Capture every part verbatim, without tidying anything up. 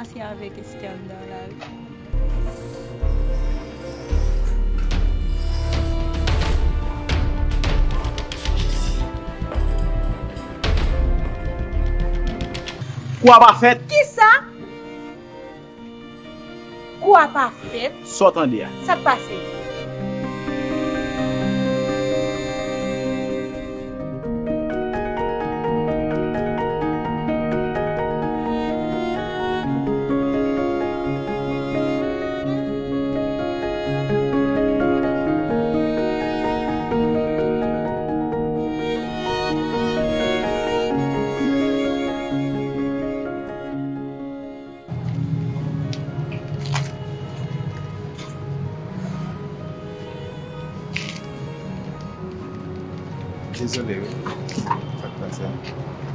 Pase avèk Esther anndan lari. Kou a pa fèt. Kisa? Kou a pa fèt. Sa w tande a? Sa k pase? Dezole wi, sa k pase a.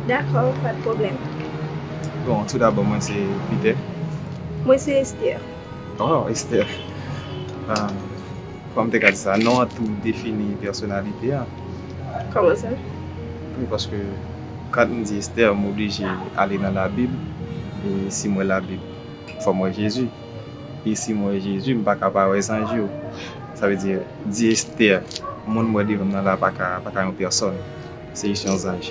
Dakò, pa t pwoblèm. Bon, toudabò, mwen se Peter. Mwen se Esther. Oh, Esther. Ah, kòman m te ka di sa? Non an tou defini pèsonalite a. Kòman sa? Wi, paske kan m di Esther, m oblije ale nan Labib. E si m wè Labib, fò m wè Jezi. E si m wè Jezi, m pa ka pa wè zanj yo. Sa vle di, di Esther, moun m wè devan m nan la pa ka, pa ka yon pèsòn. Se jis yon zanj.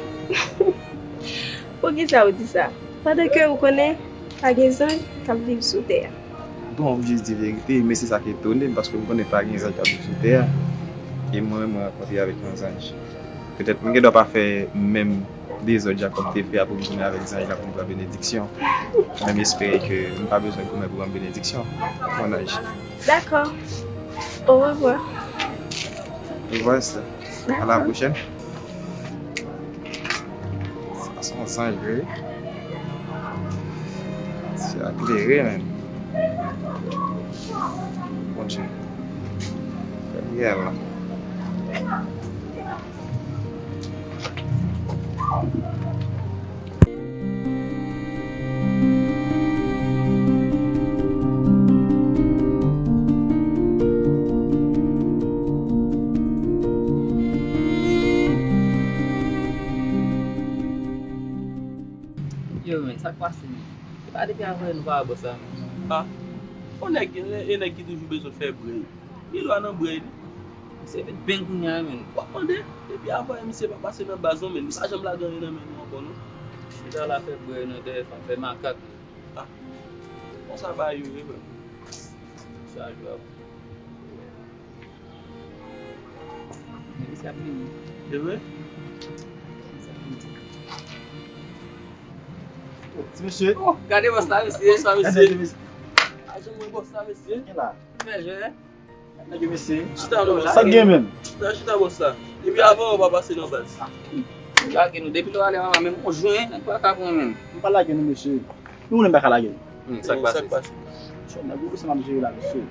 Poukisa w di sa? Pandan ke ou konnen pa gen zanj k ap viv sou tè a. Bon, m jis di verite, men se sa k etone m, paske m konnen pa gen zanj k ap viv sou tè a. E mwen menm, mwen rankontre avèk yon zanj. Petèt, m gen dwa pa fè menm dezòd Jakòb te fè a pou m tounen avèk zanj la pou m pran benediksyon. Men m espere ke m pa bezwen goumen pou m pran benediksyon. Mon ange. Dakò. Au revoir. Au revoir, Esther. À la prochaine. Sa se yon zanj vre. Syèl la klere, menn. Bondye. Fè priyè la. Yo, men, sa k pase, men? E pa depi avanyè nou pa wè bòs la, men. Ah, on nèg, e nèg ki toujou bezwen fè brèy. Li lwa nan brèy li. Misye vin beng kounye a, men. W ap mande, depi avanyè misye pa pase nan baz non, men li pa janm lage anyen nan men nou ankò non. Chita la fè brèy nan dèyè fanm, fè makak. Ah, konsa bagay yo ye, frè m. Sa jwe ap. Ti mesye. Oh, gade bòs la, mesye. Bòs la, mesye. Ajan mwen bòs la, mesye. Fè jwè. Nèg yo, mesye. Chita non, bòs la. Sa gen menm? Chita, chita, bòs la. Depi avan, ou pa pase nan baz. Lage nou. Depi lè w ale, mama, menm on jwen, nèg pa ka pran menm. M pa lage nou, mesye. Nou menm pa ka lage nou. Sa k pase? Sa k pase? Mesye, nèg yo, sa m ap jere la, mesye.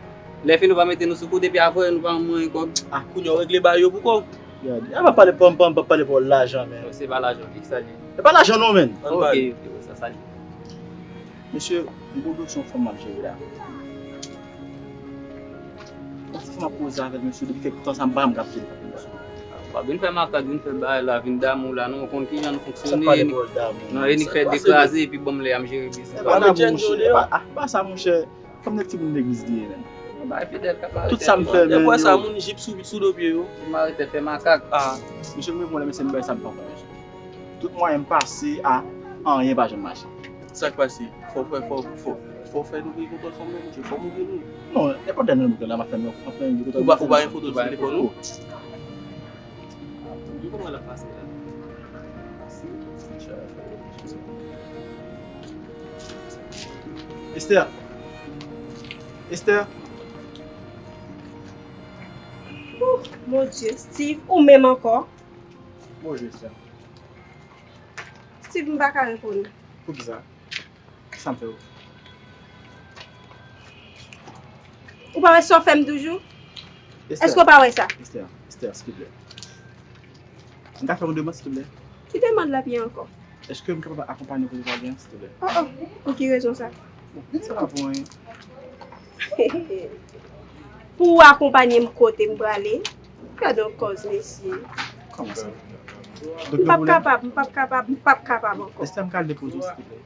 Lè fini nou pa mete nou sou kou, depi avan nou pa ban mwen kòb. Ah, kounye a w regle bagay yo pou kò w. Gade, a pa pale pa m, pa m, pa pale pa w lajan, men. Se pa lajan, fiks sa li. Se pa lajan non, men. Ok, ok, sa sa li. Mesye, m gon dosye yon fanm m ap jere la. Yon ti fanm ap koze avè l, mesye, depi kèk tan sa m pa janm ka poze l. Pa vin fè makak, vin fè bagay la, vin damou la, non, ou konn kijan nou fonksyone. Sa pale bòl damou. Non, e nik fè dekraze, epi ban m lè a m jere biznis. E pa damou, monchè. E pa sa, monchè. Kòm nèg timoun legliz li ye menm. Tout sa m fè menm. Lè m wè sa moun jip sou sou do pye yo. Ou mare tèt fè makak. Ah, mesye m reponn lè mesye m bay sa m pa konn mesye. Tout mwayen m pase a anyen pa janm mache. Sa k pase? Fò fè fò fò fò fè nou gen kontwòl fanm nan mesye fò m ouvri nou. Non, nenpòt lè nou gen la m ap fè nou m ap fè nou gen kontwòl. Ou pa gen foto sou telefòn ou? Esther. Esther. Ooh, mon Dieu, Steve, ou menm ankò? Bonjou Esther. Steve, m pa ka reponn ou. Poukisa? Kisa m fè w? Ou pa wè sa w fè m toujou? Èske w pa wè sa? Esther, Esther, silvouplè. M ka fè w yon demann, silvouplè? Ki demann l ap ye ankò? Èske m kapab akonpanye w kote w prale an, silvouplè? Oh, oh, pou ki rezon sa? Bon, sa pa pou anyen. Pou w akonpanye m kote m prale? Gade yon kòz, mesye. Kòman sa? M p ap kapab, m p ap kapab, m p ap kapab ankò. Esther, m ka al depoze w, silvouplè?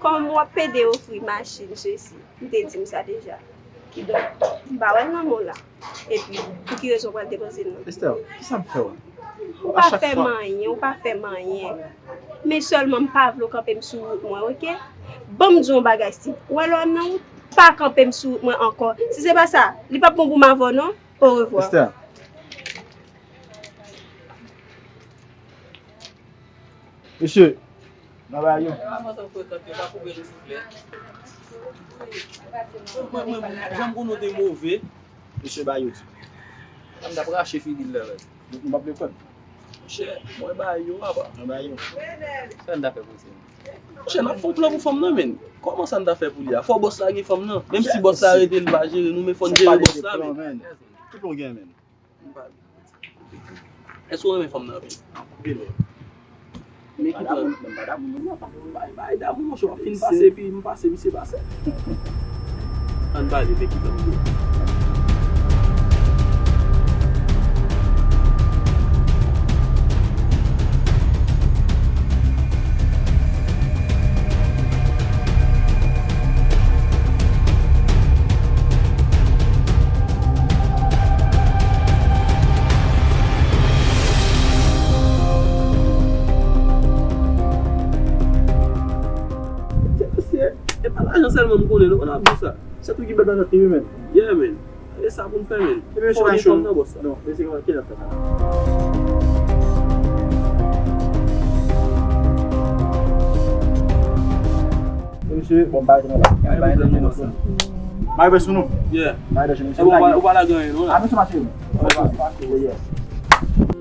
Kòm w ap pede ofri machin, sesi, m te di m sa deja. Kidonk, m pa wè l nan men w la. Epi, pou ki rezon w pral depoze l nan? Esther, kisa m fè w? Ou pa fè m anyen, ou pa fè m anyen. Men sèlman m pa vle w kanpe m sou wout mwen, oke? Ban m di w yon bagay, Steve. Ou wè lè w nan wout, pa kanpe m sou wout mwen ankò. Si se pa sa, li p ap bon pou m avè w non. Orevwa. Esther. Mesye, nan bagay yo. Mwen, mwen, mwen, jan m konnen w te move. Mesye, ba yo di. Sa m t ap rache figi l la, menm. Nou p ap lekòl. Monchè, mwen ba yo, papa. Mwen ba yo. Sa n ta fè pou se? Monchè, n ap fè yon plan pou fanm nan, menm. Kòman sa n ta fè pou li a? Fò bòs la gen fanm nan. Menm si bòs la rete, li pa jere nou, men fò n jere bòs la, menm. Ki plan w gen, menm? Èske w renmen fanm nan anpil? Anpil. Men ki plan? Mwen pa damou moun nan, papa. Bay, bay damou, monchè, w ap fin pase, epi m pase, misye pase. Ann pale, men ki plan w gen? Mesye, e pa lajan sèlman m konnen, non, konn ap di sa. Se tou ki bèt lajan te wi, men. Yeah, men. E sa pou n fè, men. Fò gen fanm nan bòs la. Non, mesye, ki lè fè sa? Mesye, bon, bagay nan la. Bagay nan la. Bagay sou nou. Yeah. Bagay sou nou. E bon, ou pa, ou pa lage anyen, non, la? A, mesye, mache. Ou pa, ou pa, yeah.